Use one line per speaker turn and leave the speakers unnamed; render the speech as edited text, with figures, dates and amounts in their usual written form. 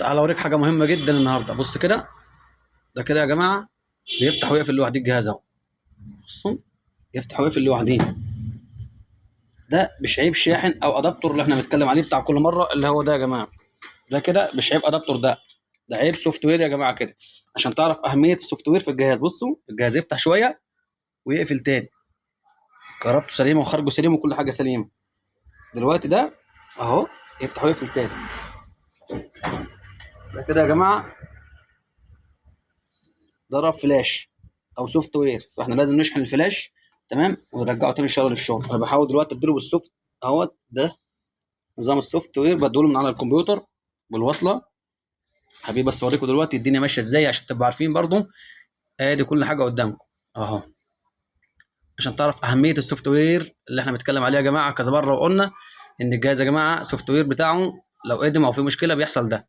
تعال اوريك حاجة مهمة جدا النهارده. بص كده، ده كده يا جماعة بيفتح ويقفل لوحده الجهاز اهو. بصوا، يفتح ويقفل لوحده. ده مش عيب شاحن او adaptor اللي احنا بنتكلم عليه بتاع كل مرة، اللي هو ده يا جماعة. ده كده مش عيب adaptor، ده عيب software يا جماعة كده، عشان تعرف اهمية ال software في الجهاز. بصوا الجهاز يفتح شوية ويقفل تاني، كهربته سليمة وخارجه سليم وكل حاجة سليمة. دلوقتي ده اهو يفتح ويقفل تاني. ده كده يا جماعة ضرب فلاش او software، فاحنا لازم نشحن الفلاش تمام ونرجعه تاني ان شاء الله للشغل. انا بحاول دلوقتي اديله بال soft اهوت، ده نظام ال software بديله من على الكمبيوتر بالوصله. حبيبي بس اوريكم دلوقتي الدنيا ماشية ازاي عشان تبقوا عارفين برضو. ادي كل حاجة قدامكم اهو، عشان تعرف اهمية ال software اللي احنا بنتكلم عليه يا جماعة كذا مرة، وقلنا ان الجهاز يا جماعة software بتاعه لو قدم او في مشكلة بيحصل ده.